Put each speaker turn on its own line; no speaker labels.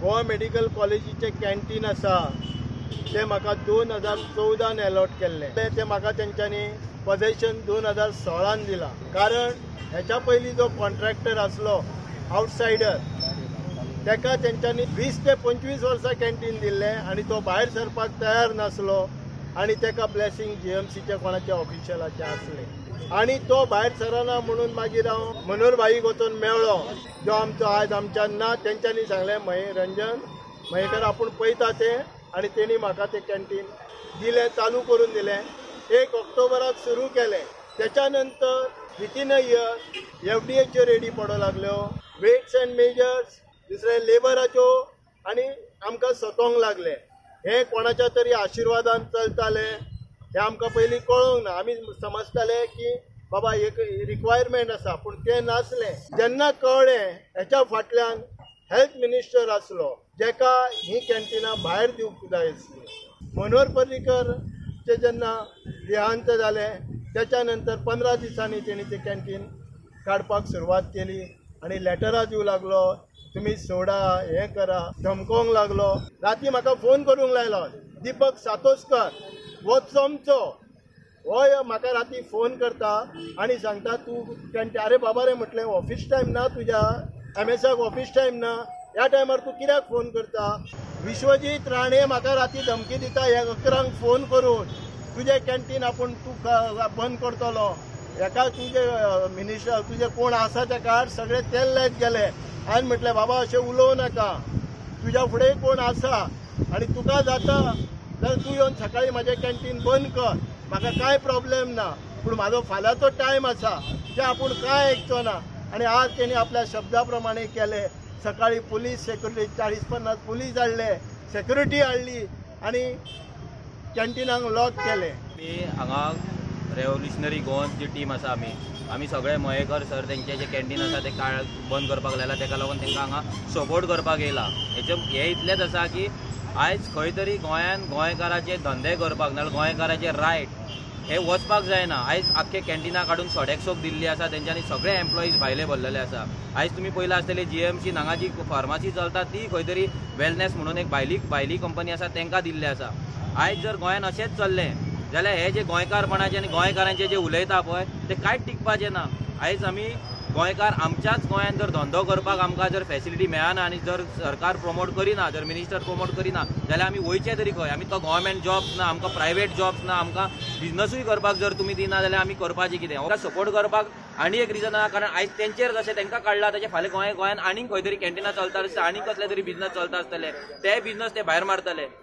Goa medical कॉलेजीचें canteen आसा तें म्हाका 2014 अलॉट केल्लें. तें म्हाका तेंच्यांनी पॉझेशन 2016 दिलां. कारण हेच्या पयलीं जो कॉन्ट्रॅक्टर आसलो आवटसायडर तेका तेंच्यांनी 20 ते 25 वर्सां कॅन्टीन दिल्लें आनी तो भायर सरपाक तयार नासलो आनी तेका ब्लेसिंग जीएमसीच्या कोणाच्या ऑफिशियलाचें आसलें आनी तो भायर सरना म्हणून मागीर हांव मनोहर भाईक वचून मेळ्ळो, जो आमचो आयज आमच्यान ना. तेंच्यांनी सांगलें रंजन मयेकर आपूण पळयता तें आनी तेणी म्हाका तें कॅन्टीन दिलें, चालू करून दिलें. 1 ऑक्टोबराक सुरू केलें. त्याच्या नंतर विथीन अ इयर एफडीएच्यो रेडी पडोंक लागल्यो, वेट्स अँड मेजर्स, दुसरे लेबराच्यो, आनी आमकां सतोवंक लागले. हें कोणाच्या तरी आशिर्वादान चलतालें हें आमकां पयलीं कळोंक ना. आमी समजताले की बाबा एक रिक्वायरमेंट आसा, पूण तें नासलें. जेन्ना कळ्ळें हेच्या फाटल्यान हेल्थ मिनिस्टर आसलो जेका ही कॅन्टिनां भायर दिवंक जाय आसली. मनोहर पर्रीकरचें जेन्ना देहांत जालें त्याच्या नंतर 15 दिसांनी तेणी तें कॅन्टीन काडपाक सुरवात केली आनी लेटरां दिवंक लागलो, तुमी सोडा, हें करा, धमकोवंक लागलो. राती म्हाका फोन करूंक लायलो दीपक सातोस्कर हो चमचो, हो म्हाका राती फोन करता आनी सांगता तूं कॅन्टीन. अरे बाबा रे म्हटलें, ऑफीस टायम ना तुज्या, एमएसाक ऑफीस टायम ना, ह्या टायमार तूं कित्याक फोन करता? विश्वजीत राणे म्हाका राती धमकी दिता ह्या 11 फोन करून, तुजें कॅन्टीन आपूण तूं बंद करतलो, हेका तुजे मिनिस्टर तुजे कोण आसा तेका सगळे तेल लायत गेले. हांवें म्हटलें बाबा अशें उलोवं नाका, तुज्या फुडें कोण आसा आनी तुका जाता जाल्यार तूं येवन सकाळीं म्हाजें कॅन्टीन बंद कर, म्हाका कांय प्रॉब्लेम ना, पूण म्हाजो फाल्यांचो टायम आसा तें आपूण कांय आयकचो ना. आनी आज तेणी आपल्या शब्दा प्रमाणे केलें. सकाळीं पुलीस सेक्युरिटी 40-50 पुलीस हाडले, सेक्युरिटी हाडली आनी कॅन्टिनाक लॉक केलें.
आमी हांगा रेव्होल्युशनरी गोवन जी टीम आसा, आमी सगळे मयेकर सर तेंचे जे कॅन्टीन आसा ते काळ बंद करपाक लायला, तेका लागून तेंकां हांगा सपोर्ट करपाक येयला. हेचे हे इतलेंच आसा की आयज खंय तरी गोंयान गोंयकाराचे धंदे करपाक नाजाल्यार गोंयकाराचे रायट हे वचपाक जायना. आयज आख्खे कॅन्टिनां काडून सोडेक्सोक दिल्ली आसा, तेंच्यांनी सगळे एम्प्लॉईज भायले भरलेले आसा. आयज तुमी पयलां आसतले जीएमसीन हांगा जी फार्मासी चलता ती खंय तरी वेलनेस म्हणून एक भायली कंपनी आसा तेंकां दिल्ली आसा. आयज जर गोंयान अशेंच चल्लें जाल्यार हे जे गोंयकारपणाचे आनी गोंयकारांचे जे उलयता पळय ते कांयच टिकपाचें ना. आयज आमी गोंयकार आमच्याच गोंयान जर धंदो करपाक आमकां जर फेसिलिटी मेळना आनी जर सरकार प्रमोट करिना, जर मिनिस्टर प्रमोट करिना जाल्यार आमी वयचे तरी खंय? आमी तो गव्हर्मेंट जॉब्स ना, आमकां प्रायवेट जॉब्स ना, आमकां बिजनसूय करपाक जर तुमी दिना जाल्यार आमी करपाचें कितें? आमकां सपोर्ट करपाक आनी एक रिजन आहा, कारण आयज तेंचेर जशें तेंकां काडला तशें फाल्यां गोंयान आनीक खंय तरी कॅन्टिनां चलता आसतली, आनीक कसले तरी बिजनस चलता आसतले, ते बिजनस ते भायर मारतले.